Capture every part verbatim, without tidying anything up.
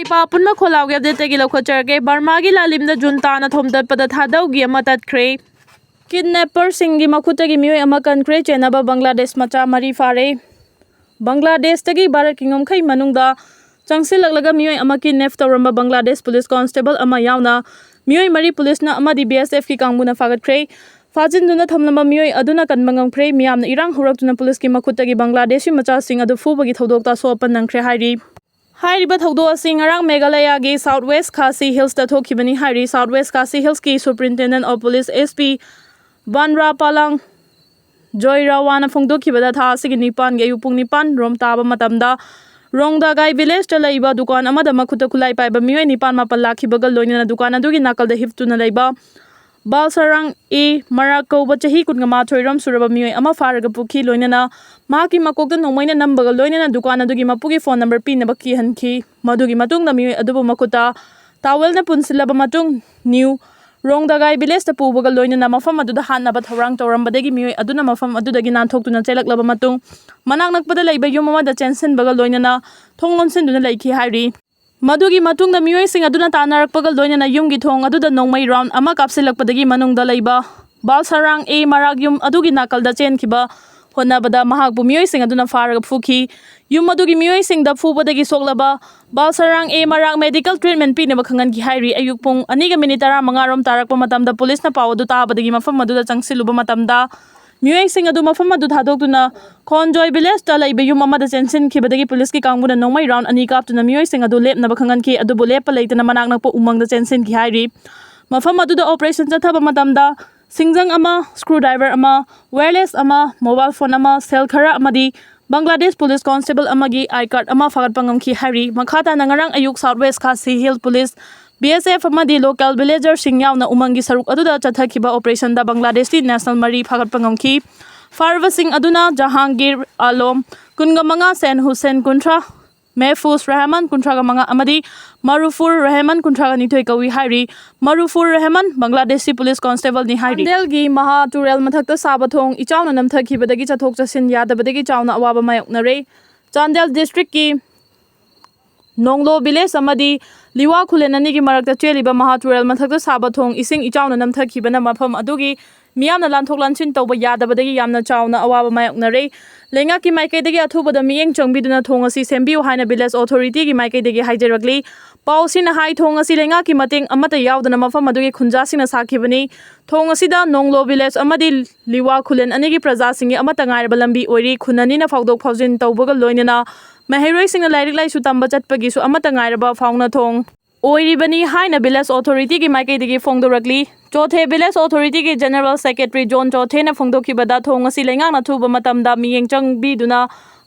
ꯏꯄꯥ ꯑꯄꯨꯟꯕ ꯈꯣꯜꯂꯥꯎꯒꯤ ꯑꯞꯗꯦꯠꯇꯒꯤ ꯂꯧꯈꯠꯆꯔꯒꯦ꯫ ꯕꯔꯃꯥꯒꯤ ꯂꯥꯂꯤꯝꯗ ꯖꯨꯟ ꯇꯥꯅ ꯊꯣꯝꯗꯠꯄꯗ ꯊꯥꯗꯧꯒꯤ ꯑꯃ ꯇꯠꯈ꯭ꯔꯦ꯫ ꯀꯤꯗꯅꯦꯄꯔꯁꯤꯡꯒꯤ ꯃꯈꯨꯠꯇꯒꯤ ꯃꯤꯑꯣꯏ ꯑꯃ ꯀꯟꯈ꯭ꯔꯦ꯫ ꯆꯦꯟꯅꯕ ꯕꯪꯒ꯭ꯂꯥꯗꯦꯁ ꯃꯆꯥ ꯃꯔꯤ ꯐꯥꯔꯦ꯫ ꯕꯪꯒ꯭ꯂꯥꯗꯦꯁꯇꯒꯤ ꯚꯥꯔꯠꯀꯤ ꯉꯝꯈꯩ ꯃꯅꯨꯡꯗ ꯆꯪꯁꯤꯜꯂꯛꯂꯒ ꯃꯤꯑꯣꯏ ꯑꯃ ꯀꯤꯗꯅꯦꯞ ꯇꯧꯔꯝꯕ ꯕꯪꯒ꯭ꯂꯥꯗꯦꯁ ꯄꯨꯂꯤꯁ ꯀꯣꯟꯁꯇꯦꯕꯜ ꯑꯃ ꯌꯥꯎꯅ ꯃꯤꯑꯣꯏ ꯃꯔꯤ ꯄꯨꯂꯤꯁꯅ ꯑꯃꯗꯤ ꯕꯤ ꯑꯦꯁ ꯑꯦꯐꯀꯤ ꯀꯥꯡꯕꯨꯅ ꯐꯥꯒꯠꯈ꯭ꯔꯦ꯫ ꯐꯥꯖꯤꯟꯗꯨꯅ ꯊꯝꯂꯝꯕ ꯃꯤꯑꯣꯏ ꯑꯗꯨꯅ ꯀꯟꯕ ꯉꯝꯈ꯭ꯔꯦ꯫ ꯃꯤꯌꯥꯝꯅ ꯏꯔꯥꯡ ꯍꯧꯔꯛꯇꯨꯅ ꯄꯨꯂꯤꯁꯀꯤ ꯃꯈꯨꯠꯇꯒꯤ ꯕꯪꯒ꯭ꯂꯥꯗꯦꯁꯤ ꯃꯆꯥꯁꯤꯡ ꯑꯗꯨ ꯐꯨꯕꯒꯤ ꯊꯧꯗꯣꯛꯇ ꯑꯁꯣꯛ ꯑꯄꯟ ꯅꯪꯈ꯭ꯔꯦ ꯍꯥꯏꯔꯤ꯫ ꯍꯥꯏꯔꯤꯕ ꯊꯧꯗꯣꯛ ꯑꯁꯤ ꯉꯔꯥꯡ ꯃꯦꯘꯥꯂꯌꯥꯒꯤ ꯁꯥꯎꯠ ꯋꯦꯁ ꯈꯥꯁꯤ ꯍꯤꯜꯁꯇ ꯊꯣꯛꯈꯤꯕꯅꯤ ꯍꯥꯏꯔꯤ꯫ ꯁꯥꯎꯠ ꯋꯦꯁ ꯈꯥꯁꯤ ꯍꯤꯜꯁꯀꯤ superintendent of police, S P, Bandra Palang Joi ꯔꯥꯋꯥꯅ ꯐꯣꯡꯗꯣꯛꯈꯤꯕꯗ, ꯊꯥ ꯑꯁꯤꯒꯤ ꯅꯤꯄꯥꯟꯒꯤ ꯑꯌꯨꯛ ꯄꯨꯡ ꯅꯤꯄꯥꯟ ꯔꯣꯝ ꯇꯥꯕ ꯃꯇꯝꯗ ꯔꯣꯡꯗꯥꯒꯥꯏ ꯚꯤꯂꯦꯖꯇ ꯂꯩꯕ ꯗꯨꯀꯥꯟ ꯑꯃꯗ ꯃꯈꯨꯠꯇ ꯈꯨꯠꯂꯥꯏ ꯄꯥꯏꯕ ꯃꯤꯑꯣꯏ ꯅꯤꯄꯥꯟ ꯃꯥꯄꯟ ꯂꯥꯛꯈꯤꯕꯒ ꯂꯣꯏꯅꯅ ꯗꯨꯀꯥꯟ ꯑꯗꯨꯒꯤ ꯅꯥꯀꯜꯗ ꯍꯤꯞꯇꯨꯅ ꯂꯩꯕ ꯕꯥꯜꯁꯥꯔꯥꯡ ꯑꯦ ꯃꯔꯥꯛ ꯀꯧꯕ ꯆꯍꯤ ꯀꯨꯟꯃꯥꯊꯣꯏ ꯔꯣꯝ ꯁꯨꯔꯕ ꯃꯤꯑꯣꯏ ꯑꯃ ꯐꯥꯔꯒ ꯄꯨꯈꯤ꯫ ꯂꯣꯏꯅꯅ ꯃꯍꯥꯛꯀꯤ ꯃꯀꯣꯛꯇ ꯅꯣꯡꯃꯩꯅ ꯅꯝꯕꯒ ꯂꯣꯏꯅꯅ ꯗꯨꯀꯥꯟ ꯑꯗꯨꯒꯤ ꯃꯄꯨꯒꯤ ꯐꯣꯟ ꯅꯝꯕꯔ ꯄꯤꯅꯕ ꯀꯤꯍꯟꯈꯤ꯫ ꯃꯗꯨꯒꯤ ꯃꯇꯨꯡꯗ ꯃꯤꯑꯣꯏ ꯑꯗꯨꯕꯨ ꯃꯈꯨꯠꯇ ꯇꯥꯋꯦꯜꯅ ꯄꯨꯟꯁꯤꯜꯂꯕ ꯃꯇꯨꯡ ꯅ꯭ꯌꯨ ꯔꯣꯡꯗꯒꯥꯏ ꯚꯤꯂꯦꯖꯇ ꯄꯨꯕꯒ ꯂꯣꯏꯅꯅ ꯃꯐꯝ ꯑꯗꯨꯗ ꯍꯥꯠꯅꯕ ꯊꯧꯔꯥꯡ ꯇꯧꯔꯝꯕꯗꯒꯤ ꯃꯤꯑꯣꯏ ꯑꯗꯨꯅ ꯃꯐꯝ ꯑꯗꯨꯗꯒꯤ ꯅꯥꯟꯊꯣꯛꯇꯨꯅ ꯆꯦꯜꯂꯛꯂꯕ ꯃꯇꯨꯡ ꯃꯅꯥꯛ ꯅꯛꯄꯗ ꯂꯩꯕ ꯌꯨꯝ ꯑꯃꯗ ꯆꯦꯟꯁꯤꯟꯕꯒ ꯂꯣꯏꯅꯅ ꯊꯣꯡ ꯂꯣꯟꯁꯤꯟꯗꯨꯅ ꯂꯩꯈꯤ ꯍꯥꯏꯔꯤ꯫ ꯃꯗꯨꯒꯤ ꯃꯇꯨꯡꯗ ꯃꯤꯑꯣꯏꯁꯤꯡ ꯑꯗꯨꯅ ꯇꯥꯟꯅꯔꯛꯄꯒ ꯂꯣꯏꯅꯅ ꯌꯨꯝꯒꯤ ꯊꯣꯡ ꯑꯗꯨꯗ ꯅꯣꯡꯃꯩ ꯔꯥꯎꯟ ꯑꯃ ꯀꯥꯞꯁꯤꯜꯂꯛꯄꯗꯒꯤ ꯃꯅꯨꯡꯗ ꯂꯩꯕ ꯕꯥꯜꯁꯥꯔꯥꯡ ꯑꯦ ꯃꯔꯥꯛ ꯌꯨꯝ ꯑꯗꯨꯒꯤ ꯅꯥꯀꯜꯗ ꯆꯦꯟꯈꯤꯕ ꯍꯣꯠꯅꯕꯗ ꯃꯍꯥꯛꯄꯨ ꯃꯤꯑꯣꯏꯁꯤꯡ ꯑꯗꯨꯅ ꯐꯥꯔꯒ ꯐꯨꯈꯤ꯫ ꯌꯨꯝ ꯑꯗꯨꯒꯤ ꯃꯤꯑꯣꯏꯁꯤꯡꯗ ꯐꯨꯕꯗꯒꯤ ꯁꯣꯛꯂꯕ ꯕꯥꯜꯁꯥꯔꯥꯡ ꯑꯦ ꯃꯔꯥꯛ ꯃꯦꯗꯤꯀꯦꯜ ꯇ꯭ꯔꯤꯠꯃꯦꯟ ꯄꯤꯅꯕ ꯈꯪꯍꯟꯈꯤ ꯍꯥꯏꯔꯤ꯫ ꯑꯌꯨꯛ ꯄꯨꯡ ꯑꯅꯤꯒ ꯃꯤꯅꯤꯠ ꯇꯔꯥꯃꯉꯥ ꯔꯣꯝ ꯇꯥꯔꯛꯄ ꯃꯇꯝꯗ ꯄꯨꯂꯤꯁꯅ ꯄꯥꯎ ꯑꯗꯨ ꯇꯥꯕꯗꯒꯤ ꯃꯐꯝ ꯑꯗꯨꯗ ꯆꯪꯁꯤꯜꯂꯨꯕ ꯃꯇꯝꯗ ꯃꯤꯑꯣꯏꯁꯤꯡ ꯑꯗꯨ ꯃꯐꯝ ꯑꯗꯨ ꯊꯥꯗꯣꯛꯇꯨꯅ ꯈꯣꯟꯖꯣꯏ ꯚꯤꯂꯦꯖꯇ ꯂꯩꯕ ꯌꯨꯝ ꯑꯃꯗ ꯆꯦꯟꯁꯤꯟꯈꯤꯕꯗꯒꯤ ꯄꯨꯂꯤꯁꯀꯤ ꯀꯥꯡꯕꯨꯅ ꯅꯣꯡꯃꯩ ꯔꯥꯎꯟ ꯑꯅꯤ ꯀꯥꯞꯇꯨꯅ ꯃꯤꯑꯣꯏꯁꯤꯡ ꯑꯗꯨ ꯂꯦꯞꯅꯕ ꯈꯪꯍꯟꯈꯤ, ꯑꯗꯨꯕꯨ ꯂꯦꯞꯄ ꯂꯩꯇꯅ ꯃꯅꯥꯛ ꯅꯛꯄ ꯎꯃꯪꯗ ꯆꯦꯟꯁꯤꯟꯈꯤ ꯍꯥꯏꯔꯤ꯫ ꯃꯐꯝ ꯑꯗꯨꯗ ꯑꯣꯄꯔꯦꯁꯟ ꯆꯠꯊꯕ ꯃꯇꯝꯗ ꯁꯤꯡꯖꯪ ꯑꯃ, ꯁ꯭ꯀ꯭ꯔꯨ ꯗ꯭ꯔꯥꯏꯚꯔ ꯑꯃ, ꯋꯥꯌꯔꯂꯦꯁ ꯑꯃ, ꯃꯣꯕꯥꯏꯜ ꯐꯣꯟ ꯑꯃ, ꯁꯦꯜ ꯈꯔ ꯑꯃꯗꯤ ꯕꯪꯒ꯭ꯂꯥꯗꯦꯁ ꯄꯨꯂꯤꯁ ꯀꯣꯟꯁꯇꯦꯕꯜ ꯑꯃꯒꯤ ꯑꯥꯏ ꯀꯥꯔꯗ ꯑꯃ ꯐꯥꯒꯠꯄ ꯉꯝꯈꯤ ꯍꯥꯏꯔꯤ꯫ ꯃꯈꯥ ꯇꯥꯅ ꯉꯔꯥꯡ ꯑꯌꯨꯛ ꯁꯥꯎꯠ ꯋꯦꯁ ꯈꯥꯁꯤ ꯍꯤꯜ ꯄꯨꯂꯤꯁ, ꯕꯤ ꯑꯦꯁ ꯑꯦꯐ ꯑꯃꯗꯤ ꯂꯣꯀꯦꯜ ꯚꯤꯂꯦꯖꯔꯁꯤꯡ ꯌꯥꯎꯅ ꯎꯃꯪꯒꯤ ꯁꯔꯨꯛ ꯑꯗꯨꯗ ꯆꯠꯊꯈꯤꯕ ꯑꯣꯄꯔꯦꯁꯟꯗ ꯕꯪꯒ꯭ꯂꯥꯗꯦꯁꯇꯤ ꯅꯦꯁꯅꯦꯜ ꯃꯔꯤ ꯐꯥꯒꯠꯄ ꯉꯝꯈꯤ꯫ ꯐꯥꯔꯕꯁꯤꯡ ꯑꯗꯨꯅ ꯖꯍꯥꯡꯒꯤꯔ ꯑꯥꯂꯣꯝ, ꯀꯨꯟꯒ ꯃꯉꯥ, ꯁꯦꯟ ꯍꯨꯁꯦꯟ, ꯀꯨꯟꯊ꯭ꯔꯥ, ꯃꯦꯍꯐꯨꯖ ꯔꯍꯃꯟ, ꯀꯨꯟꯊ꯭ꯔꯥꯒ ꯃꯉꯥ, ꯑꯃꯗꯤ ꯃꯔꯨꯐꯨꯔ ꯔꯍꯃꯟ, ꯀꯨꯟꯊ꯭ꯔꯥꯒ ꯅꯤꯊꯣꯏ ꯀꯧꯏ ꯍꯥꯏꯔꯤ꯫ ꯃꯔꯨꯐꯨꯔ ꯔꯍꯃꯟ ꯕꯪꯒ꯭ꯂꯥꯗꯦꯁꯤ ꯄꯨꯂꯤꯁ ꯀꯣꯟꯁꯇꯦꯕꯜꯅꯤ ꯍꯥꯏꯔꯤ꯫ ꯆꯥꯟꯗꯦꯜꯒꯤ ꯃꯍꯥ ꯇꯨꯔꯦꯜ ꯃꯊꯛꯇ ꯁꯥꯕ ꯊꯣꯡ ꯏꯆꯥꯎꯅ ꯅꯝꯊꯈꯤꯕꯗꯒꯤ ꯆꯠꯊꯣꯛ ꯆꯠꯁꯤꯟ ꯌꯥꯗꯕꯗꯒꯤ ꯆꯥꯎꯅ ꯑꯋꯥꯕ ꯃꯥꯌꯣꯛꯅꯔꯦ꯫ ꯆꯥꯟꯗꯦꯜ ꯗꯤꯁꯇ꯭ꯔꯤꯛꯀꯤ ꯅꯣꯡꯂꯣ ꯚꯤꯂꯦꯖ ꯑꯃꯗꯤ ꯂꯤꯋꯥ ꯈꯨꯂꯦꯟ ꯑꯅꯤꯒꯤ ꯃꯔꯛꯇ ꯆꯦꯜꯂꯤꯕ ꯃꯍꯥ ꯇꯨꯔꯦꯜ ꯃꯊꯛꯇ ꯁꯥꯕ ꯊꯣꯡ ꯏꯁꯤꯡ ꯏꯆꯥꯎꯅ ꯅꯝꯊꯈꯤꯕꯅ ꯃꯐꯝ ꯑꯗꯨꯒꯤ ꯃꯤꯌꯥꯝꯅ ꯂꯥꯟꯊꯣꯛ ꯂꯥꯟꯁꯤꯟ ꯇꯧꯕ ꯌꯥꯗꯕꯗꯒꯤ ꯌꯥꯝꯅ ꯆꯥꯎꯅ ꯑꯋꯥꯕ ꯃꯥꯌꯣꯛꯅꯔꯦ꯫ ꯂꯩꯉꯥꯛꯀꯤ ꯃꯥꯏꯀꯩꯗꯒꯤ ꯑꯊꯨꯕꯗ ꯃꯤꯠꯌꯦꯡ ꯆꯪꯕꯤꯗꯨꯅ ꯊꯣꯡ ꯑꯁꯤ ꯁꯦꯝꯕꯤꯌꯨ ꯍꯥꯏꯅ ꯚꯤꯂꯦꯖ ꯑꯣꯊꯣꯔꯤꯇꯤꯒꯤ ꯃꯥꯏꯀꯩꯗꯒꯤ ꯍꯥꯏꯖꯔꯛꯂꯤ꯫ ꯄꯥꯎ ꯑꯁꯤꯅ ꯍꯥꯏ, ꯊꯣꯡ ꯑꯁꯤ ꯂꯩꯉꯥꯛꯀꯤ ꯃꯇꯦꯡ ꯑꯃꯠꯇ ꯌꯥꯎꯗꯅ ꯃꯐꯝ ꯑꯗꯨꯒꯤ ꯈꯨꯟꯖꯥꯁꯤꯡꯅ ꯁꯥꯈꯤꯕꯅꯤ꯫ ꯊꯣꯡ ꯑꯁꯤꯗ ꯅꯣꯡꯂꯣ ꯚꯤꯂꯦꯖ ꯑꯃꯗꯤ ꯂꯤꯋꯥ ꯈꯨꯂꯦꯟ ꯑꯅꯤꯒꯤ ꯄ꯭ꯔꯖꯥꯁꯤꯡꯒꯤ ꯑꯃꯠꯇ ꯉꯥꯏꯔꯕ ꯂꯝꯕꯤ ꯑꯣꯏꯔꯤ꯫ ꯈꯨꯟ ꯑꯅꯤꯅ ꯐꯥꯎꯗꯣꯛ ꯐꯥꯎꯖꯤꯟ ꯇꯧꯕꯒ ꯂꯣꯏꯅꯅ ꯃꯍꯩꯔꯣꯏꯁꯤꯡꯅ ꯂꯥꯏꯔꯤꯛ ꯂꯥꯏꯁꯨ ꯇꯝꯕ ꯆꯠꯄꯒꯤꯁꯨ ꯑꯃꯠꯇ ꯉꯥꯏꯔꯕ ꯐꯥꯎꯅ ꯊꯣꯡ ꯑꯣꯏꯔꯤꯕꯅꯤ ꯍꯥꯏꯅ ꯚꯤꯂꯦꯖ ꯑꯣꯊꯣꯔꯤꯇꯤꯒꯤ ꯃꯥꯏꯀꯩꯗꯒꯤ ꯐꯣꯡꯗꯣꯔꯛꯂꯤ꯫ ꯆꯣꯊꯦ ꯚꯤꯂꯦꯖ ꯑꯣꯊꯣꯔꯤꯇꯤꯒꯤ ꯖꯦꯅꯔꯦꯜ ꯁꯦꯀ꯭ꯔꯦꯇꯔꯤ ꯖꯣꯟ ꯆꯣꯊꯦꯅ ꯐꯣꯡꯗꯣꯛꯈꯤꯕꯗ, ꯊꯣꯡ ꯑꯁꯤ ꯂꯩꯉꯥꯛꯅ ꯑꯊꯨꯕ ꯃꯇꯝꯗ ꯃꯤꯠꯌꯦꯡ ꯆꯪꯕꯤꯗꯨꯅ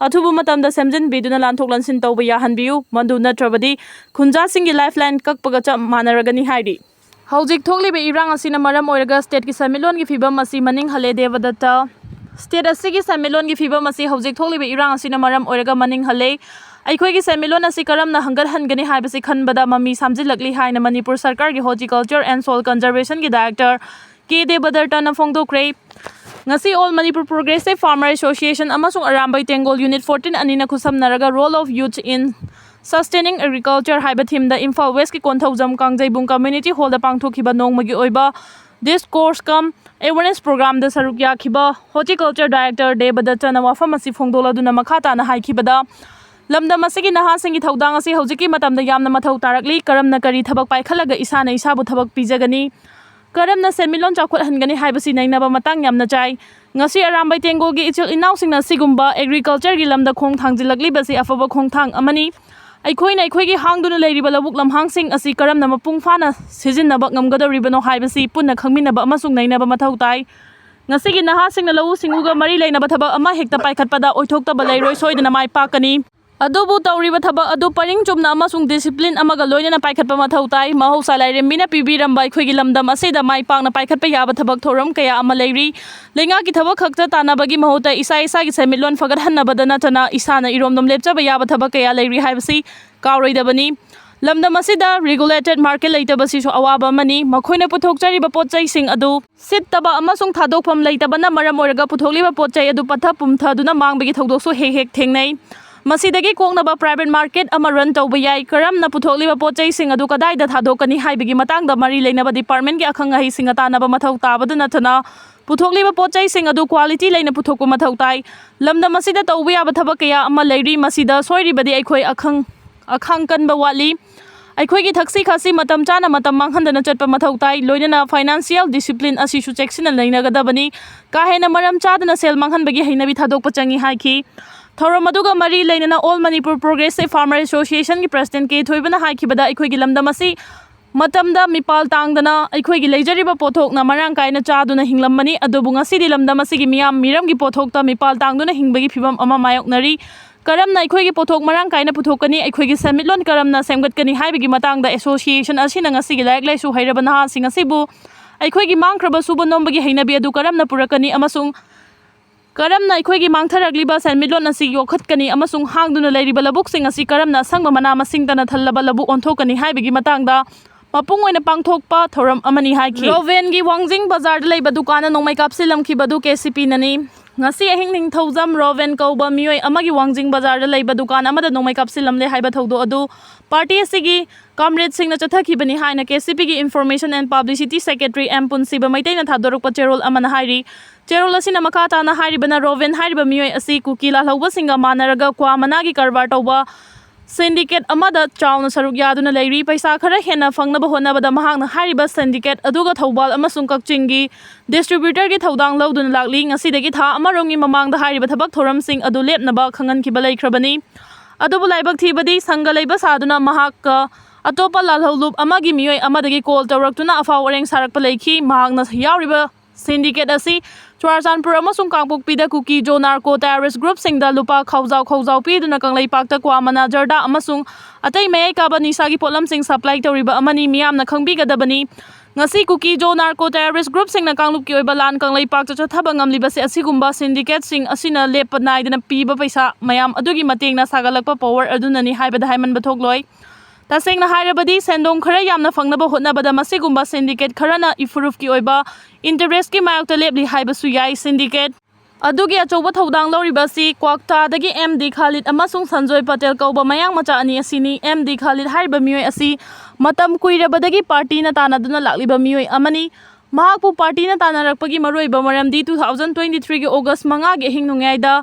ꯑꯊꯨꯕ ꯃꯇꯝꯗ ꯁꯦꯝꯖꯤꯟꯕꯤꯗꯨꯅ ꯂꯥꯟꯊꯣꯛ ꯂꯥꯟꯁꯤꯟ ꯇꯧꯕ ꯌꯥꯍꯟꯕꯤꯌꯨ, ꯃꯗꯨ ꯅꯠꯇ꯭ꯔꯕꯗꯤ ꯈꯨꯟꯖꯥꯁꯤꯡꯒꯤ ꯂꯥꯏꯐ ꯂꯥꯏꯟ ꯀꯛꯄꯒ ꯆꯞ ꯃꯥꯟꯅꯔꯒꯅꯤ ꯍꯥꯏꯔꯤ꯫ ꯍꯧꯖꯤꯛ ꯊꯣꯛꯂꯤꯕ ꯏꯔꯥꯡ ꯑꯁꯤꯅ ꯃꯔꯝ ꯑꯣꯏꯔꯒ ꯁ꯭ꯇꯦꯠꯀꯤ ꯁꯦꯟꯃꯤꯠꯂꯣꯟꯒꯤ ꯐꯤꯕꯝ ꯑꯁꯤ ꯃꯅꯤꯡ ꯍꯜꯂꯦ꯫ ꯗꯦꯕꯗꯠꯇ, ꯁ꯭ꯇꯦꯠ ꯑꯁꯤꯒꯤ ꯁꯦꯟꯃꯤꯠꯂꯣꯟꯒꯤ ꯐꯤꯕꯝ ꯑꯁꯤ ꯍꯧꯖꯤꯛ ꯊꯣꯛꯂꯤꯕ ꯏꯔꯥꯡ ꯑꯁꯤꯅ ꯃꯔꯝ ꯑꯣꯏꯔꯒ ꯃꯅꯤꯡ ꯍꯜꯂꯦ꯫ ꯑꯩꯈꯣꯏꯒꯤ ꯁꯦꯟꯃꯤꯠꯂꯣꯟ ꯑꯁꯤ ꯀꯔꯝꯅ ꯍꯪꯒꯠꯍꯟꯒꯅꯤ ꯍꯥꯏꯕꯁꯤ ꯈꯟꯕꯗ ꯃꯃꯤ ꯁꯥꯝꯖꯤꯜꯂꯛꯂꯤ ꯍꯥꯏꯅ ꯃꯅꯤꯄꯨꯔ ꯁꯔꯀꯥꯔꯒꯤ ꯍꯣꯔꯇꯤꯀꯜꯆꯔ ꯑꯦꯟ ꯁꯣꯏꯜ ꯀꯟꯖꯔꯕꯦꯁꯟꯒꯤ ꯗꯥꯏꯔꯦꯛꯇꯔ ꯀꯦ ꯗꯦꯕꯗꯠꯇꯅ ꯐꯣꯡꯗꯣꯛꯈ꯭ꯔꯦ꯫ ꯉꯁꯤ All Manipur Progressive Farmer Association ꯑꯃꯁꯨꯡ ꯑꯔꯥꯝꯕꯩ ꯇꯦꯡꯒꯣꯜ ꯌꯨꯅꯤꯠ ꯐꯣꯔꯇꯤꯟ ꯑꯅꯤꯅ ꯈꯨꯠꯁꯝꯅꯔꯒ Role of Youth in Sustaining Agriculture ꯍꯥꯏꯕ ꯊꯤꯝꯗ ꯏꯝꯐꯥꯜ ꯋꯦꯁꯀꯤ ꯀꯣꯟꯊꯧꯖꯝ ꯀꯥꯡꯖꯩꯕꯨꯡ ꯀꯝꯃ꯭ꯌꯨꯅꯤꯇꯤ ꯍꯣꯜꯗ ꯄꯥꯡꯊꯣꯛꯈꯤꯕ ꯅꯣꯡꯃꯒꯤ ꯑꯣꯏꯕ ꯗꯤꯁꯀꯣꯔꯁ ꯀꯝ ꯑꯦꯋꯦꯔꯅꯦꯁ ꯄ꯭ꯔꯣꯒ꯭ꯔꯥꯝꯗ ꯁꯔꯨꯛ ꯌꯥꯈꯤꯕ ꯍꯣꯔꯇꯤꯀꯜꯆꯔ ꯗꯥꯏꯔꯦꯛꯇꯔ ꯗꯦꯕꯗꯠꯇꯅ ꯋꯥꯐꯝ ꯑꯁꯤ ꯐꯣꯡꯗꯣꯛꯂꯗꯨꯅ ꯃꯈꯥ ꯇꯥꯅ ꯍꯥꯏꯈꯤꯕꯗ, ꯂꯝꯗꯝ ꯑꯁꯤꯒꯤ ꯅꯍꯥꯁꯤꯡꯒꯤ ꯊꯧꯗꯥꯡ ꯑꯁꯤ ꯍꯧꯖꯤꯛꯀꯤ ꯃꯇꯝꯗ ꯌꯥꯝꯅ ꯃꯊꯧ ꯇꯥꯔꯛꯂꯤ꯫ ꯀꯔꯝꯅ ꯀꯔꯤ ꯊꯕꯛ ꯄꯥꯏꯈꯠꯂꯒ ꯏꯁꯥꯅ ꯏꯁꯥꯕꯨ ꯊꯕꯛ ꯄꯤꯖꯒꯅꯤ? ꯀꯔꯝꯅ ꯁꯦꯟꯃꯤꯠꯂꯣꯟ ꯆꯥꯎꯈꯠꯍꯟꯒꯅꯤ ꯍꯥꯏꯕꯁꯤ ꯅꯩꯅꯕ ꯃꯇꯥꯡ ꯌꯥꯝꯅ ꯆꯥꯏ꯫ ꯉꯁꯤ ꯑꯔꯥꯝꯕꯩ ꯇꯦꯡꯒꯣꯜꯒꯤ ꯏꯆꯤꯜ ꯏꯅꯥꯎꯁꯤꯡꯅ ꯑꯁꯤꯒꯨꯝꯕ ꯑꯦꯒ꯭ꯔꯤꯀꯜꯆꯔꯒꯤ ꯂꯝꯗ ꯈꯣꯡ ꯊꯥꯡꯖꯤꯜꯂꯛꯂꯤꯕꯁꯤ ꯑꯐꯕ ꯈꯣꯡꯊꯥꯡ ꯑꯃꯅꯤ꯫ ꯑꯩꯈꯣꯏꯅ ꯑꯩꯈꯣꯏꯒꯤ ꯍꯥꯡꯗꯨꯅ ꯂꯩꯔꯤꯕ ꯂꯧꯕꯨꯛ ꯂꯝꯍꯥꯡꯁꯤꯡ ꯑꯁꯤ ꯀꯔꯝꯅ ꯃꯄꯨꯡ ꯐꯥꯅ ꯁꯤꯖꯤꯟꯅꯕ ꯉꯝꯒꯗꯧꯔꯤꯕꯅꯣ ꯍꯥꯏꯕꯁꯤ ꯄꯨꯟꯅ ꯈꯪꯃꯤꯟꯅꯕ ꯑꯃꯁꯨꯡ ꯅꯩꯅꯕ ꯃꯊꯧ ꯇꯥꯏ꯫ ꯉꯁꯤꯒꯤ ꯅꯍꯥꯁꯤꯡꯅ ꯂꯧꯎ ꯁꯤꯡꯎꯒ ꯃꯔꯤ ꯂꯩꯅꯕ ꯊꯕꯛ ꯑꯃ ꯍꯦꯛꯇ ꯄꯥꯏꯈꯠꯄꯗ ꯑꯣꯏꯊꯣꯛꯇꯕ ꯂꯩꯔꯣꯏ, ꯁꯣꯏꯗꯅ ꯃꯥꯏ ꯄꯥꯛꯀꯅꯤ꯫ ꯑꯗꯨꯕꯨ ꯇꯧꯔꯤꯕ ꯊꯕꯛ ꯑꯗꯨ ꯄꯔꯤꯡ ꯆꯨꯝꯅ ꯑꯃꯁꯨꯡ ꯗꯤꯁꯤꯄ꯭ꯂꯤꯟ ꯑꯃꯒ ꯂꯣꯏꯅꯅ ꯄꯥꯏꯈꯠꯄ ꯃꯊꯧ ꯇꯥꯏ꯫ ꯃꯍꯧꯁꯥ ꯂꯥꯏꯔꯦꯝꯕꯤꯅ ꯄꯤꯕꯤꯔꯝꯕ ꯑꯩꯈꯣꯏꯒꯤ ꯂꯝꯗꯝ ꯑꯁꯤꯗ ꯃꯥꯏ ꯄꯥꯛꯅ ꯄꯥꯏꯈꯠꯄ ꯌꯥꯕ ꯊꯕꯛ ꯊꯧꯔꯝ ꯀꯌꯥ ꯑꯃ ꯂꯩꯔꯤ꯫ ꯂꯩꯉꯥꯛꯀꯤ ꯊꯕꯛ ꯈꯛꯇ ꯇꯥꯟꯅꯕꯒꯤ ꯃꯍꯨꯠꯇ ꯏꯁꯥ ꯏꯁꯥꯒꯤ ꯁꯦꯟꯃꯤꯠꯂꯣꯟ ꯐꯒꯠꯍꯟꯅꯕꯗ ꯅꯠꯇꯅ ꯏꯁꯥꯅ ꯏꯔꯣꯝꯗꯣꯝ ꯂꯦꯞꯆꯕ ꯌꯥꯕ ꯊꯕꯛ ꯀꯌꯥ ꯂꯩꯔꯤ ꯍꯥꯏꯕꯁꯤ ꯀꯥꯎꯔꯣꯏꯗꯕꯅꯤ꯫ ꯂꯝꯗꯝ ꯑꯁꯤꯗ ꯔꯤꯒꯨꯂꯦꯇꯦꯗ ꯃꯥꯔꯀꯦꯠ ꯂꯩꯇꯕꯁꯤꯁꯨ ꯑꯋꯥꯕ ꯑꯃꯅꯤ꯫ ꯃꯈꯣꯏꯅ ꯄꯨꯊꯣꯛꯆꯔꯤꯕ ꯄꯣꯠ ꯆꯩꯁꯤꯡ ꯑꯗꯨ ꯁꯤꯠꯇꯕ ꯑꯃꯁꯨꯡ ꯊꯥꯗꯣꯛꯐꯝ ꯂꯩꯇꯕꯅ ꯃꯔꯝ ꯑꯣꯏꯔꯒ ꯄꯨꯊꯣꯛꯂꯤꯕ ꯄꯣꯠ ꯆꯩ ꯑꯗꯨ ꯄꯠꯊ ꯄꯨꯝꯊꯗꯨꯅ ꯃꯥꯡꯕꯒꯤ ꯊꯧꯗꯣꯛꯁꯨ ꯍꯦꯛ ꯍꯦꯛ ꯊꯦꯡꯅꯩ꯫ ꯃꯁꯤꯗꯒꯤ ꯀꯣꯛꯅꯕ private market ꯑꯃ run ꯇꯧꯕ ꯌꯥꯏ꯫ ꯀꯔꯝꯅ ꯄꯨꯊꯣꯛꯂꯤꯕ ꯄꯣꯠ ꯆꯩꯁꯤꯡ ꯑꯗꯨ ꯀꯗꯥꯏꯗ ꯊꯥꯗꯣꯛꯀꯅꯤ ꯍꯥꯏꯕꯒꯤ ꯃꯇꯥꯡꯗ ꯃꯔꯤ ꯂꯩꯅꯕ department ꯀꯤ ꯑꯈꯪ ꯑꯍꯩꯁꯤꯡꯒ ꯇꯥꯟꯅꯕ ꯃꯊꯧ ꯇꯥꯕꯗ ꯅꯠꯇꯅ, ꯄꯨꯊꯣꯛꯂꯤꯕ ꯄꯣꯠ ꯆꯩꯁꯤꯡ ꯑꯗꯨ quality ꯂꯩꯅ ꯄꯨꯊꯣꯛꯄ ꯃꯊꯧ ꯇꯥꯏ꯫ ꯂꯝꯗꯝ ꯑꯁꯤꯗ ꯇꯧꯕ ꯌꯥꯕ ꯊꯕꯛ ꯀꯌꯥ ꯑꯃ ꯂꯩꯔꯤ꯫ ꯃꯁꯤꯗ ꯁꯣꯏꯔꯤꯕꯗꯤ ꯑꯩꯈꯣꯏ ꯑꯈꯪ ꯑꯈꯥꯡ ꯀꯟꯕ ꯋꯥꯠꯂꯤ꯫ ꯑꯩꯈꯣꯏꯒꯤ ꯊꯛꯁꯤ ꯈꯥꯁꯤ ꯃꯇꯝ ꯆꯥꯅ ꯃꯇꯝ ꯃꯥꯡꯍꯟꯗꯅ ꯆꯠꯄ ꯃꯊꯧ ꯇꯥꯏ꯫ ꯂꯣꯏꯅꯅ financial discipline ꯑꯁꯤꯁꯨ ꯆꯦꯛꯁꯤꯟꯅ ꯂꯩꯅꯒꯗꯕꯅꯤ꯫ ꯀꯥ ꯍꯦꯟꯅ ꯃꯔꯝ ꯆꯥꯗꯅ ꯁꯦꯜ ꯃꯥꯡꯍꯟꯕꯒꯤ ꯍꯩꯅꯕꯤ ꯊꯥꯗꯣꯛꯄ ꯆꯪꯏ ꯍꯥꯏꯈꯤ꯫ ꯊꯧꯔꯝ ꯑꯗꯨꯒ ꯃꯔꯤ ꯂꯩꯅꯅ All Manipur Progressive Farmer Association ꯒꯤ president ꯀꯦ ꯊꯣꯏꯕꯅ ꯍꯥꯏꯈꯤꯕꯗ, ꯑꯩꯈꯣꯏꯒꯤ ꯂꯝꯗꯝ ꯑꯁꯤ ꯃꯇꯝꯗ ꯃꯤꯄꯥꯜ ꯇꯥꯡꯗꯅ ꯑꯩꯈꯣꯏꯒꯤ ꯂꯩꯖꯔꯤꯕ ꯄꯣꯠꯊꯣꯛꯅ ꯃꯔꯥꯡ ꯀꯥꯏꯅ ꯆꯥꯗꯨꯅ ꯍꯤꯡꯂꯝꯕꯅꯤ꯫ ꯑꯗꯨꯕꯨ ꯉꯁꯤꯗꯤ ꯂꯝꯗꯝ ꯑꯁꯤꯒꯤ ꯃꯤꯌꯥꯝ ꯃꯤꯔꯝꯒꯤ ꯄꯣꯠꯊꯣꯛꯇ ꯃꯤꯄꯥꯜ ꯇꯥꯡꯗꯨꯅ ꯍꯤꯡꯕꯒꯤ ꯐꯤꯕꯝ ꯑꯃ ꯃꯥꯌꯣꯛꯅꯔꯤ꯫ ꯀꯔꯝꯅ ꯑꯩꯈꯣꯏꯒꯤ ꯄꯣꯠꯊꯣꯛ ꯃꯔꯥꯡ ꯀꯥꯏꯅ ꯄꯨꯊꯣꯛꯀꯅꯤ, ꯑꯩꯈꯣꯏꯒꯤ ꯁꯦꯟꯃꯤꯠꯂꯣꯟ ꯀꯔꯝꯅ ꯁꯦꯝꯒꯠꯀꯅꯤ ꯍꯥꯏꯕꯒꯤ ꯃꯇꯥꯡꯗ association ꯑꯁꯤꯅ ꯉꯁꯤꯒꯤ ꯂꯥꯏꯔꯤꯛ ꯂꯥꯏꯁꯨ ꯍꯩꯔꯕ ꯅꯍꯥꯁꯤꯡ ꯑꯁꯤꯕꯨ ꯑꯩꯈꯣꯏꯒꯤ ꯃꯥꯡꯈ꯭ꯔꯕ ꯁꯨꯕ ꯅꯣꯝꯕꯒꯤ ꯍꯩꯅꯕꯤ ꯑꯗꯨ ꯀꯔꯝꯅ ꯄꯨꯔꯛꯀꯅꯤ ꯑꯃꯁꯨꯡ ꯀꯔꯝꯅ ꯑꯩꯈꯣꯏꯒꯤ ꯃꯥꯡꯊꯔꯛꯂꯤꯕ ꯁꯦꯟꯃꯤꯠꯂꯣꯟ ꯑꯁꯤ ꯌꯣꯛꯈꯠꯀꯅꯤ ꯑꯃꯁꯨꯡ ꯍꯥꯡꯗꯨꯅ ꯂꯩꯔꯤꯕ ꯂꯧꯕꯨꯛꯁꯤꯡ ꯑꯁꯤ ꯀꯔꯝꯅ ꯑꯁꯪꯕ ꯃꯅꯥ ꯃꯁꯤꯡꯇꯅ ꯊꯜꯂꯕ ꯂꯧꯕꯨꯛ ꯑꯣꯟꯊꯣꯛꯀꯅꯤ ꯍꯥꯏꯕꯒꯤ ꯃꯇꯥꯡꯗ ꯃꯄꯨꯡ ꯑꯣꯏꯅ ꯄꯥꯡꯊꯣꯛꯄ ꯊꯧꯔꯝ ꯑꯃꯅꯤ ꯍꯥꯏꯈꯤ꯫ ꯔꯣꯕꯦꯟꯒꯤ ꯋꯥꯡꯖꯤꯡ ꯕꯖꯥꯔꯗ ꯂꯩꯕ ꯗꯨꯀꯥꯟꯗ ꯅꯣꯡꯃꯩ ꯀꯥꯞꯁꯤꯜꯂꯝꯈꯤꯕꯗꯨ ꯀꯦ ꯁꯤ ꯄꯤꯅꯅꯤ꯫ ꯉꯁꯤ ꯑꯍꯤꯡ ꯅꯤꯡꯊꯧꯖꯝ ꯔꯣꯕꯦꯟ ꯀꯧꯕ ꯃꯤꯑꯣꯏ ꯑꯃꯒꯤ ꯋꯥꯡꯖꯤꯡ ꯕꯖꯥꯔꯗ ꯂꯩꯕ ꯗꯨꯀꯥꯟ ꯑꯃꯗ ꯅꯣꯡꯃꯩ ꯀꯥꯞꯁꯤꯜꯂꯝꯂꯦ ꯍꯥꯏꯕ ꯊꯧꯗꯣꯛ ꯑꯗꯨ ꯄꯥꯔꯇꯤ ꯑꯁꯤꯒꯤ ꯀꯝꯔꯦꯗꯁꯤꯡꯅ ꯆꯠꯊꯈꯤꯕꯅꯤ ꯍꯥꯏꯅ ꯀꯦ ꯁꯤ ꯄꯤꯒꯤ Information and Publicity Secretary M Punshiba ꯃꯩꯇꯩꯅ ꯊꯥꯗꯣꯔꯛꯄ ꯆꯦꯔꯣꯜ ꯑꯃꯅ ꯍꯥꯏꯔꯤ꯫ ꯆꯦꯔꯣꯜ ꯑꯁꯤꯅ ꯃꯈꯥ ꯇꯥꯅ ꯍꯥꯏꯔꯤꯕꯅ, ꯔꯣꯕꯦꯟ ꯍꯥꯏꯔꯤꯕ ꯃꯤꯑꯣꯏ ꯑꯁꯤ ꯀꯨꯀꯤ ꯂꯥꯜꯍꯧꯕꯁꯤꯡꯒ ꯃꯥꯟꯅꯔꯒ ꯀ꯭ꯋꯥ ꯃꯅꯥꯒꯤ ꯀꯔꯕꯥꯔ ꯇꯧꯕ syndicate ꯑꯃꯗ ꯆꯥꯎꯅ ꯁꯔꯨꯛ ꯌꯥꯗꯨꯅ ꯂꯩꯔꯤ꯫ ꯄꯩꯁꯥ ꯈꯔ ꯍꯦꯟꯅ ꯐꯪꯅꯕ ꯍꯣꯠꯅꯕꯗ ꯃꯍꯥꯛꯅ ꯍꯥꯏꯔꯤꯕ syndicate ꯑꯗꯨꯒ ꯊꯧꯕꯥꯜ ꯑꯃꯁꯨꯡ ꯀꯛꯆꯤꯡꯒꯤ distributor ꯒꯤ ꯊꯧꯗꯥꯡ ꯂꯧꯗꯨꯅ ꯂꯥꯛꯂꯤ꯫ ꯉꯁꯤꯗꯒꯤ ꯊꯥ ꯑꯃꯔꯣꯝꯒꯤ ꯃꯃꯥꯡꯗ ꯍꯥꯏꯔꯤꯕ ꯊꯕꯛ ꯊꯧꯔꯝꯁꯤꯡ ꯑꯗꯨ ꯂꯦꯞꯅꯕ ꯈꯪꯍꯟꯈꯤꯕ ꯂꯩꯈ꯭ꯔꯕꯅꯤ꯫ ꯑꯗꯨꯕꯨ ꯂꯥꯏꯕꯛ ꯊꯤꯕꯗꯤ, ꯁꯪꯒ ꯂꯩꯕ ꯁꯥꯗꯨꯅ ꯃꯍꯥꯛꯀ ꯑꯇꯣꯞꯄ ꯂꯥꯜꯍꯧꯂꯨꯞ ꯑꯃꯒꯤ ꯃꯤꯑꯣꯏ ꯑꯃꯗꯒꯤ call ꯇꯧꯔꯛꯇꯨꯅ ꯑꯐꯥꯎ ꯑꯔꯦꯡ ꯁꯥꯔꯛꯄ ꯂꯩꯈꯤ꯫ ꯃꯍꯥꯛꯅ ꯌꯥꯎꯔꯤꯕ syndicate ꯑꯁꯤ ꯆꯨꯔꯥꯆꯥꯟꯄꯨꯔ ꯑꯃꯁꯨꯡ ꯀꯥꯡꯄꯣꯛꯄꯤꯗ ꯀꯨꯀꯤ ꯖꯣ ꯅꯥꯔꯀꯣ terrorist group ꯁꯤꯡꯗ ꯂꯨꯄꯥ ꯈꯥꯎꯖꯥꯎ ꯈꯥꯎꯖꯥꯎ ꯄꯤꯗꯨꯅ ꯀꯪꯂꯩꯄꯥꯛꯇ ꯀ꯭ꯋꯥ ꯃꯅꯥ, ꯖꯔꯗꯥ ꯑꯃꯁꯨꯡ ꯑꯇꯩ ꯃꯌꯥꯏ ꯀꯥꯕ ꯅꯤꯁꯥꯒꯤ ꯄꯣꯠꯂꯝꯁꯤꯡ supply ꯇꯧꯔꯤꯕ ꯑꯃꯅꯤ꯫ ꯃꯤꯌꯥꯝꯅ ꯈꯪꯕꯤꯒꯗꯕꯅꯤ, ꯉꯁꯤ ꯀꯨꯀꯤ ꯖꯣ ꯅꯥꯔꯀꯣ terrorist group ꯁꯤꯡꯅ ꯀꯥꯡꯂꯨꯞꯀꯤ ꯑꯣꯏꯕ ꯂꯥꯟ ꯀꯪꯂꯩꯄꯥꯛꯇ ꯆꯠꯊꯕ ꯉꯝꯂꯤꯕꯁꯤ ꯑꯁꯤꯒꯨꯝꯕ syndicate ꯁꯤꯡ ꯑꯁꯤꯅ ꯂꯦꯞꯄ ꯅꯥꯏꯗꯅ ꯄꯤꯕ ꯄꯩꯁꯥ ꯃꯌꯥꯝ ꯑꯗꯨꯒꯤ ꯃꯇꯦꯡꯅ ꯁꯥꯒꯠꯂꯛꯄ power ꯑꯗꯨꯅꯅꯤ ꯍꯥꯏꯕꯗ ꯍꯥꯏꯃꯟꯕ ꯊꯣꯛꯂꯣꯏ꯫ ꯇꯁꯦꯡꯅ ꯍꯥꯏꯔꯕꯗꯤ, ꯁꯦꯟꯗꯣꯡ ꯈꯔ ꯌꯥꯝꯅ ꯐꯪꯅꯕ ꯍꯣꯠꯅꯕꯗ ꯃꯁꯤꯒꯨꯝꯕ syndicate ꯈꯔꯅ ꯏꯐꯨꯔꯨꯞꯀꯤ ꯑꯣꯏꯕ interest ꯀꯤ ꯃꯥꯌꯣꯛꯇ ꯂꯦꯞꯂꯤ ꯍꯥꯏꯕꯁꯨ ꯌꯥꯏ꯫ Syndicate ꯑꯗꯨꯒꯤ ꯑꯆꯧꯕ ꯊꯧꯗꯥꯡ ꯂꯧꯔꯤꯕ ꯑꯁꯤ ꯀ꯭ꯋꯥꯛꯇꯥꯗꯒꯤ ꯑꯦꯝ ꯗꯤ ꯈꯥꯂꯤꯗ ꯑꯃꯁꯨꯡ ꯁꯟꯖꯣꯏ ꯄꯇꯦꯜ ꯀꯧꯕ ꯃꯌꯥꯡ ꯃꯆꯥ ꯑꯅꯤ ꯑꯁꯤꯅꯤ꯫ ꯑꯦꯝ ꯗꯤ ꯈꯥꯂꯤꯗ ꯍꯥꯏꯔꯤꯕ ꯃꯤꯑꯣꯏ ꯑꯁꯤ ꯃꯇꯝ ꯀꯨꯏꯔꯕꯗꯒꯤ ꯄꯥꯔꯇꯤꯅ ꯇꯥꯟꯅꯗꯨꯅ ꯂꯥꯛꯂꯤꯕ ꯃꯤꯑꯣꯏ ꯑꯃꯅꯤ꯫ ꯃꯍꯥꯛꯄꯨ ꯄꯥꯔꯇꯤꯅ ꯇꯥꯟꯅꯔꯛꯄꯒꯤ ꯃꯔꯨꯑꯣꯏꯕ ꯃꯔꯝꯗꯤ two thousand twenty three ꯒꯤ August ꯃꯉꯥꯒꯤ ꯑꯍꯤꯡ ꯅꯣꯡꯌꯥꯏꯗ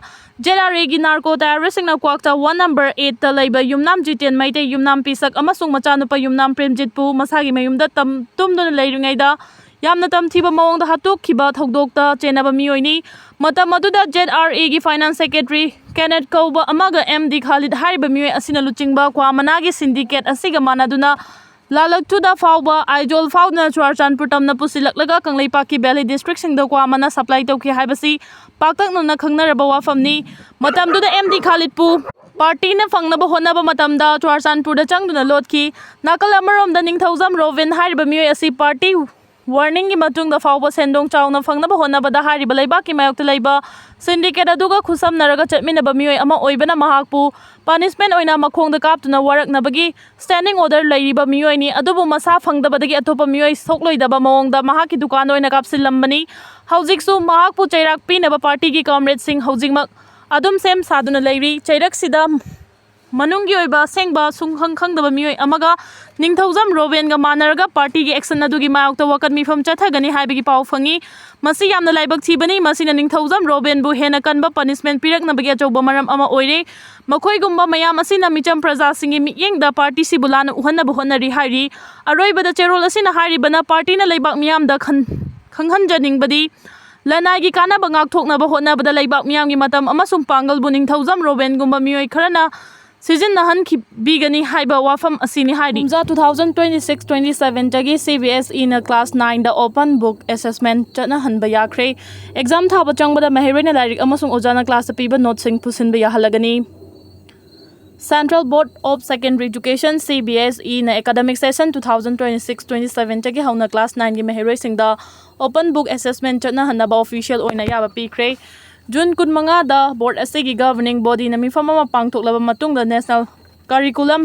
ꯖꯦꯠ ꯑꯥꯔ ꯑꯦꯒꯤ ꯅꯥꯔꯀꯣ ꯇꯦꯔꯣꯔꯤꯁꯁꯤꯡꯅ ꯀ꯭ꯋꯥꯛꯇꯥ one number eight ꯇ ꯂꯩꯕ ꯌꯨꯝꯅꯥꯝ ꯖꯤꯇꯦꯟ ꯃꯩꯇꯩ, ꯌꯨꯝꯅꯥꯝ ꯄꯤꯁꯛ ꯑꯃꯁꯨꯡ ꯃꯆꯥꯅꯨꯄꯥ ꯌꯨꯝꯅꯥꯝ ꯄ꯭ꯔꯦꯝꯖꯤꯠꯄꯨ ꯃꯁꯥꯒꯤ ꯃꯌꯨꯝꯗ ꯇꯝ-, ꯇꯨꯝꯗꯨꯅ ꯂꯩꯔꯤꯉꯩꯗ ꯌꯥꯝꯅ ꯇꯝꯊꯤꯕ ꯃꯑꯣꯡꯗ ꯍꯥꯠꯇꯣꯛꯈꯤꯕ ꯊꯧꯗꯣꯛꯇ ꯆꯦꯟꯅꯕ ꯃꯤꯑꯣꯏꯅꯤ꯫ ꯃꯇꯝ ꯑꯗꯨꯗ ꯖꯦꯠ ꯑꯥꯔ ꯑꯦꯒꯤ finance secretary ꯀꯦꯅꯦꯠ ꯀꯧꯕ ꯑꯃꯒ ꯑꯦꯝ ꯗꯤ ꯈꯥꯂꯤꯗ ꯍꯥꯏꯔꯤꯕ ꯃꯤꯑꯣꯏ ꯑꯁꯤꯅ ꯂꯨꯆꯤꯡꯕ ꯀ꯭ꯋꯥ ꯃꯅꯥꯒꯤ syndicate ꯑꯁꯤꯒ ꯃꯥꯟꯅꯗꯨꯅ ꯂꯥꯂꯛꯇꯨꯗ ꯐꯥꯎꯕ, ꯑꯥꯏꯖꯣꯜ ꯐꯥꯎꯗꯨꯅ ꯆꯨꯔꯥꯆꯥꯟꯄꯨꯔ ꯇꯝꯅ ꯄꯨꯁꯤꯜꯂꯛꯂꯒ ꯀꯪꯂꯩꯄꯥꯛꯀꯤ valley district ꯁꯤꯡꯗ ꯀ꯭ꯋꯥ ꯃꯅꯥ supply ꯇꯧꯈꯤ ꯍꯥꯏꯕꯁꯤ ꯄꯥꯛꯇꯛꯅꯅ ꯈꯪꯅꯔꯕ ꯋꯥꯐꯝꯅꯤ꯫ ꯃꯇꯝꯗꯨꯗ ꯑꯦꯝ ꯗꯤ ꯈꯥꯂꯤꯗꯄꯨ ꯄꯥꯔꯇꯤꯅ ꯐꯪꯅꯕ ꯍꯣꯠꯅꯕ ꯃꯇꯝꯗ ꯆꯨꯔꯥꯆꯥꯟꯄꯨꯔꯗ ꯆꯪꯗꯨꯅ ꯂꯣꯠꯈꯤ꯫ ꯅꯥꯀꯜ ꯑꯃꯔꯣꯝꯗ ꯅꯤꯡꯊꯧꯖꯝ ꯔꯣꯕꯤꯟ ꯍꯥꯏꯔꯤꯕ ꯃꯤꯑꯣꯏ ꯑꯁꯤ ꯄꯥꯔꯇꯤ warning ꯒꯤ ꯃꯇꯨꯡꯗ ꯐꯥꯎꯕ ꯁꯦꯟꯗꯣꯡ ꯆꯥꯎꯅ ꯐꯪꯅꯕ ꯍꯣꯠꯅꯕꯗ ꯍꯥꯏꯔꯤꯕ ꯂꯩꯕꯥꯛꯀꯤ ꯃꯥꯌꯣꯛꯇ ꯂꯩꯕ syndicate ꯑꯗꯨꯒ ꯈꯨꯠꯁꯝꯅꯔꯒ ꯆꯠꯃꯤꯟꯅꯕ ꯃꯤꯑꯣꯏ ꯑꯃ ꯑꯣꯏꯕꯅ ꯃꯍꯥꯛꯄꯨ punishment ꯑꯣꯏꯅ ꯃꯈꯣꯡꯗ ꯀꯥꯞꯇꯨꯅ ꯋꯥꯔꯛꯅꯕꯒꯤ standing order ꯂꯩꯔꯤꯕ ꯃꯤꯑꯣꯏꯅꯤ꯫ ꯑꯗꯨꯕꯨ ꯃꯁꯥ ꯐꯪꯗꯕꯗꯒꯤ ꯑꯇꯣꯞꯄ ꯃꯤꯑꯣꯏ ꯁꯣꯛꯂꯣꯏꯗꯕ ꯃꯑꯣꯡꯗ ꯃꯍꯥꯛꯀꯤ ꯗꯨꯀꯥꯟꯗ ꯑꯣꯏꯅ ꯀꯥꯞꯁꯤꯜꯂꯝꯕꯅꯤ꯫ ꯍꯧꯖꯤꯛꯁꯨ ꯃꯍꯥꯛꯄꯨ ꯆꯩꯔꯥꯛ ꯄꯤꯅꯕ ꯄꯥꯔꯇꯤꯒꯤ comrade ꯁꯤꯡ ꯍꯧꯖꯤꯛꯃꯛ ꯑꯗꯨꯝ ꯁꯦꯝ ꯁꯥꯗꯨꯅ ꯂꯩꯔꯤ꯫ ꯆꯩꯔꯛꯁꯤꯗ ꯃꯅꯨꯡꯒꯤ ꯑꯣꯏꯕ ꯑꯁꯦꯡꯕ ꯁꯨꯡꯈꯪ ꯈꯪꯗꯕ ꯃꯤꯑꯣꯏ ꯑꯃꯒ ꯅꯤꯡꯊꯧꯖꯝ ꯔꯣꯕꯦꯟꯒ ꯃꯥꯟꯅꯔꯒ ꯄꯥꯔꯇꯤꯒꯤ action ꯑꯗꯨꯒꯤ ꯃꯥꯌꯣꯛꯇ ꯋꯥꯀꯠ ꯃꯤꯐꯝ ꯆꯠꯊꯒꯅꯤ ꯍꯥꯏꯕꯒꯤ ꯄꯥꯎ ꯐꯪꯉꯤ꯫ ꯃꯁꯤ ꯌꯥꯝꯅ ꯂꯥꯏꯕꯛ ꯊꯤꯕꯅꯤ꯫ ꯃꯁꯤꯅ ꯅꯤꯡꯊꯧꯖꯝ ꯔꯣꯕꯦꯟꯕꯨ ꯍꯦꯟꯅ ꯀꯟꯕ punishment ꯄꯤꯔꯛꯅꯕꯒꯤ ꯑꯆꯧꯕ ꯃꯔꯝ ꯑꯃ ꯑꯣꯏꯔꯦ꯫ ꯃꯈꯣꯏꯒꯨꯝꯕ ꯃꯌꯥꯝ ꯑꯁꯤꯅ ꯃꯤꯆꯝ ꯄ꯭ꯔꯖꯥꯁꯤꯡꯒꯤ ꯃꯤꯠꯌꯦꯡꯗ ꯄꯥꯔꯇꯤꯁꯤꯕꯨ ꯂꯥꯟꯅ ꯎꯍꯟꯅꯕ ꯍꯣꯠꯅꯔꯤ ꯍꯥꯏꯔꯤ꯫ ꯑꯔꯣꯏꯕꯗ ꯆꯦꯔꯣꯜ ꯑꯁꯤꯅ ꯍꯥꯏꯔꯤꯕꯅ ꯄꯥꯔꯇꯤꯅ ꯂꯩꯕꯥꯛ ꯃꯤꯌꯥꯝꯗ ꯈꯟ-, ꯈꯪꯍꯟꯖꯅꯤꯡꯕꯗꯤ ꯂꯅꯥꯏꯒꯤ ꯀꯥꯟꯅꯕ ꯉꯥꯛꯊꯣꯛꯅꯕ ꯍꯣꯠꯅꯕꯗ ꯂꯩꯕꯥꯛ ꯃꯤꯌꯥꯝꯒꯤ ꯃꯇꯝ ꯑꯃꯁꯨꯡ ꯄꯥꯡꯒꯜꯕꯨ ꯅꯤꯡꯊꯧꯖꯝ ꯔꯣꯕꯦꯟꯒꯨꯝꯕ ꯃꯤꯑꯣꯏ ꯈꯔꯅ ꯁꯤꯖꯤꯟꯅꯍꯟꯈꯤꯕꯤꯒꯅꯤ ꯍꯥꯏꯕ ꯋꯥꯐꯝ ꯑꯁꯤꯅꯤ ꯍꯥꯏꯔꯤ꯫ ꯀꯨꯝꯖꯥ two thousand twenty six twenty seven ꯗꯒꯤ C B S E ꯅ class nine ꯗ open book assessment ꯆꯠꯅꯍꯟꯕ ꯌꯥꯈ꯭ꯔꯦ꯫ Exam ꯊꯥꯕ ꯆꯪꯕꯗ ꯃꯍꯩꯔꯣꯏꯅ ꯂꯥꯏꯔꯤꯛ ꯑꯃꯁꯨꯡ ꯑꯣꯖꯥꯅ class ꯇ ꯄꯤꯕ note ꯁꯤꯡ ꯄꯨꯁꯤꯟꯕ ꯌꯥꯍꯜꯂꯒꯅꯤ꯫ Central Board of Secondary Education, C B S E ꯅ academic session two thousand twenty six twenty seven ꯗꯒꯤ ꯍꯧꯅ class nine ꯒꯤ ꯃꯍꯩꯔꯣꯏꯁꯤꯡꯗ open book assessment ꯆꯠꯅꯍꯟꯅꯕ official ꯑꯣꯏꯅ ꯑꯌꯥꯕ ꯄꯤꯈ꯭ꯔꯦ꯫ June ꯀꯨꯟꯃꯉꯥꯗ board ꯑꯁꯤꯒꯤ governing body ꯅ ꯃꯤꯐꯝ ꯑꯃ ꯄꯥꯡꯊꯣꯛꯂꯕ ꯃꯇꯨꯡꯗ National Curriculum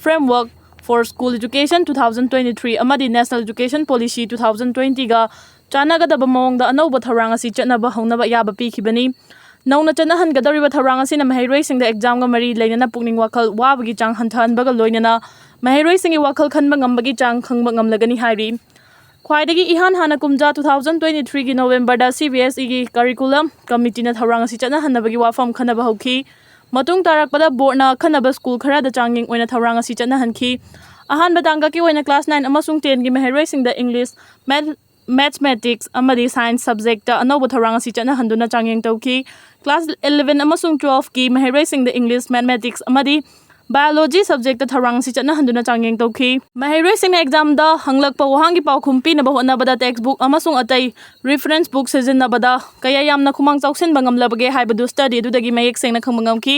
Framework for School Education two thousand twenty three ꯑꯃꯗꯤ National Education Policy two thousand twenty ꯒ ꯆꯥꯟꯅꯒꯗꯕ ꯃꯑꯣꯡꯗ ꯑꯅꯧꯕ ꯊꯧꯔꯥꯡ ꯑꯁꯤ ꯆꯠꯅꯕ ꯍꯧꯅꯕ ꯑꯌꯥꯕ ꯄꯤꯈꯤꯕꯅꯤ꯫ ꯅꯧꯅ ꯆꯠꯅꯍꯟꯒꯗꯧꯔꯤꯕ ꯊꯧꯔꯥꯡ ꯑꯁꯤꯅ ꯃꯍꯩꯔꯣꯏꯁꯤꯡꯗ ꯑꯦꯛꯖꯥꯝꯒ ꯃꯔꯤ ꯂꯩꯅꯅ ꯄꯨꯛꯅꯤꯡ ꯋꯥꯈꯜ ꯋꯥꯕꯒꯤ ꯆꯥꯡ ꯍꯟꯊꯍꯟꯕꯒ ꯂꯣꯏꯅꯅ ꯃꯍꯩꯔꯣꯏꯁꯤꯡꯒꯤ ꯋꯥꯈꯜ ꯈꯟꯕ ꯉꯝꯕꯒꯤ ꯆꯥꯡ ꯈꯪꯕ ꯉꯝꯂꯒꯅꯤ ꯍꯥꯏꯔꯤ꯫ ꯈ꯭ꯋꯥꯏꯗꯒꯤ ꯏꯍꯥꯟ ꯍꯥꯟꯅ ꯀꯨꯝꯖꯥ two thousand twenty-threeꯒꯤ Novemberꯗ CBSEꯒꯤ curriculum committeeꯅ ꯊꯧꯔꯥꯡ ꯑꯁꯤ ꯆꯠꯅꯍꯟꯅꯕꯒꯤ ꯋꯥꯐꯝ ꯈꯟꯅꯕ ꯍꯧꯈꯤ꯫ ꯃꯇꯨꯡ ꯇꯥꯔꯛꯄꯗ boardꯅ ꯑꯈꯟꯅꯕ school ꯈꯔꯗ ꯆꯥꯡꯌꯦꯡ ꯑꯣꯏꯅ ꯊꯧꯔꯥꯡ ꯑꯁꯤ ꯆꯠꯅꯍꯟꯈꯤ꯫ ꯑꯍꯥꯟꯕ ꯇꯥꯡꯀꯛꯀꯤ ꯑꯣꯏꯅ class nine ꯑꯃꯁꯨꯡ tenꯒꯤ ꯃꯍꯩꯔꯣꯏꯁꯤꯡꯗ English, Math-, Mathematics ꯑꯃꯗꯤ Science subjectꯇ ꯑꯅꯧꯕ ꯊꯧꯔꯥꯡ ꯑꯁꯤ ꯆꯠꯅꯍꯟꯗꯨꯅ ꯆꯥꯡꯌꯦꯡ ꯇꯧꯈꯤ꯫ Class eleven ꯑꯃꯁꯨꯡ twelveꯀꯤ ꯃꯍꯩꯔꯣꯏꯁꯤꯡꯗ English, Mathematics ꯑꯃꯗꯤ Biology subjectꯇ ꯊꯧꯔꯥꯡ ꯑꯁꯤ ꯆꯠꯅꯍꯟꯗꯨꯅ ꯆꯥꯡꯌꯦꯡ ꯇꯧꯈꯤ꯫ ꯃꯍꯩꯔꯣꯏꯁꯤꯡꯅ examꯗ ꯍꯪꯂꯛꯄ ꯋꯥꯍꯪꯒꯤ ꯄꯥꯎꯈꯨꯝ ꯄꯤꯅꯕ ꯍꯣꯠꯅꯕꯗ textbook ꯑꯃꯁꯨꯡ ꯑꯇꯩ reference book ꯁꯤꯖꯤꯟꯅꯕꯗ ꯀꯌꯥ ꯌꯥꯝꯅ ꯈꯨꯃꯥꯡ ꯆꯥꯎꯁꯤꯟꯕ ꯉꯝꯂꯕꯒꯦ ꯍꯥꯏꯕꯗꯨ study ꯑꯗꯨꯗꯒꯤ ꯃꯌꯦꯛ ꯁꯦꯡꯅ ꯈꯪꯕ ꯉꯝꯈꯤ꯫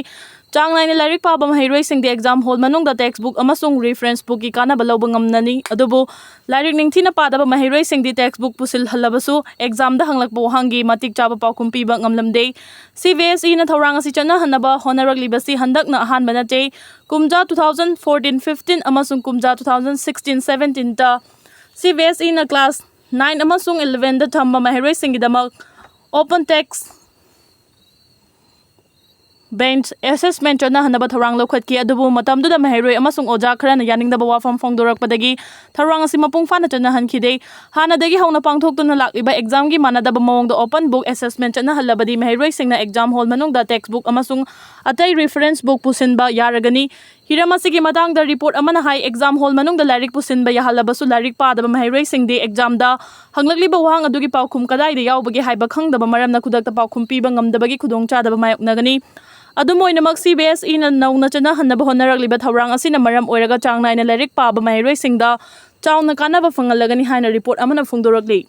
ꯆꯥꯡ ꯅꯥꯏꯅ ꯂꯥꯏꯔꯤꯛ ꯄꯥꯕ ꯃꯍꯩꯔꯣꯏꯁꯤꯡꯗꯤ exam hall ꯃꯅꯨꯡꯗ textbook ꯑꯃꯁꯨꯡ reference bookꯀꯤ ꯀꯥꯟꯅꯕ ꯂꯧꯕ ꯉꯝꯅꯅꯤ, ꯑꯗꯨꯕꯨ ꯂꯥꯏꯔꯤꯛ ꯅꯤꯡꯊꯤꯅ ꯄꯥꯗꯕ ꯃꯍꯩꯔꯣꯏꯁꯤꯡꯗꯤ textbook ꯄꯨꯁꯤꯜꯍꯜꯂꯕꯁꯨ examꯗ ꯍꯪꯂꯛꯄ ꯋꯥꯍꯪꯒꯤ ꯃꯇꯤꯛ ꯆꯥꯕ ꯄꯥꯎꯈꯨꯝ ꯄꯤꯕ ꯉꯝꯂꯝꯗꯦ꯫ CBSEꯅ ꯊꯧꯔꯥꯡ ꯑꯁꯤ ꯆꯠꯅꯍꯟꯅꯕ ꯍꯣꯠꯅꯔꯛꯂꯤꯕꯁꯤ ꯍꯟꯗꯛꯅ ꯑꯍꯥꯟꯕ ꯅꯠꯇꯦ꯫ ꯀꯨꯝꯖꯥ two thousand fourteen fifteen ꯑꯃꯁꯨꯡ ꯀꯨꯝꯖꯥ two thousand sixteen seventeenꯇ CBSEꯅ class nine ꯑꯃꯁꯨꯡ elevenꯗ ꯊꯝꯕ ꯃꯍꯩꯔꯣꯏꯁꯤꯡꯒꯤꯗꯃꯛ open text bench assessment ꯆꯠꯅꯍꯟꯅꯕ ꯊꯧꯔꯥꯡ ꯂꯧꯈꯠꯈꯤ, ꯑꯗꯨꯕꯨ ꯃꯇꯝꯗꯨꯗ ꯃꯍꯩꯔꯣꯏ ꯑꯃꯁꯨꯡ ꯑꯣꯖꯥ ꯈꯔꯅ ꯌꯥꯅꯤꯡꯗꯕ ꯋꯥꯐꯝ ꯐꯣꯡꯗꯣꯔꯛꯄꯗꯒꯤ ꯊꯧꯔꯥꯡ ꯑꯁꯤ ꯃꯄꯨꯡ ꯐꯥꯅ ꯆꯠꯅꯍꯟꯈꯤꯗꯦ꯫ ꯍꯥꯟꯅꯗꯒꯤ ꯍꯧꯅ ꯄꯥꯡꯊꯣꯛꯇꯨꯅ ꯂꯥꯛꯂꯤꯕ examꯒꯤ ꯃꯥꯟꯅꯗꯕ ꯃꯑꯣꯡꯗ open book assessment ꯆꯠꯅꯍꯜꯂꯕꯗꯤ ꯃꯍꯩꯔꯣꯏꯁꯤꯡꯅ exam hall ꯃꯅꯨꯡꯗ textbook ꯑꯃꯁꯨꯡ ꯑꯇꯩ reference book ꯄꯨꯁꯤꯟꯕ ꯌꯥꯔꯒꯅꯤ꯫ ꯍꯤꯔꯝ ꯑꯁꯤꯒꯤ ꯃꯇꯥꯡꯗ report ꯑꯃꯅ ꯍꯥꯏ, exam hall ꯃꯅꯨꯡꯗ ꯂꯥꯏꯔꯤꯛ ꯄꯨꯁꯤꯟꯕ ꯌꯥꯍꯜꯂꯕꯁꯨ ꯂꯥꯏꯔꯤꯛ ꯄꯥꯗꯕ ꯃꯍꯩꯔꯣꯏꯁꯤꯡꯗꯤ examꯗ ꯍꯪꯂꯛꯂꯤꯕ ꯋꯥꯍꯪ ꯑꯗꯨꯒꯤ ꯄꯥꯎꯈꯨꯝ ꯀꯗꯥꯏꯗ ꯌꯥꯎꯕꯒꯦ ꯍꯥꯏꯕ ꯈꯪꯗꯕ ꯃꯔꯝꯅ ꯈꯨꯗꯛꯇ ꯄꯥꯎꯈꯨꯝ ꯄꯤꯕ ꯉꯝꯗꯕꯒꯤ ꯈꯨꯗꯣꯡꯆꯥꯗꯕ ꯃꯥꯌꯣꯛꯅꯒꯅꯤ꯫ ꯑꯗꯨꯝ ꯑꯣꯏꯅꯃꯛ, CBSEꯅ ꯅꯧꯅ ꯆꯠꯅꯍꯟꯅꯕ ꯍꯣꯠꯅꯔꯛꯂꯤꯕ ꯊꯧꯔꯥꯡ ꯑꯁꯤꯅ ꯃꯔꯝ ꯑꯣꯏꯔꯒ ꯆꯥꯡ ꯅꯥꯏꯅ ꯂꯥꯏꯔꯤꯛ ꯄꯥꯕ ꯃꯍꯩꯔꯣꯏꯁꯤꯡꯗ ꯆꯥꯎꯅ ꯀꯥꯟꯅꯕ ꯐꯪꯍꯜꯂꯒꯅꯤ ꯍꯥꯏꯅ report ꯑꯃꯅ ꯐꯣꯡꯗꯣꯔꯛꯂꯤ꯫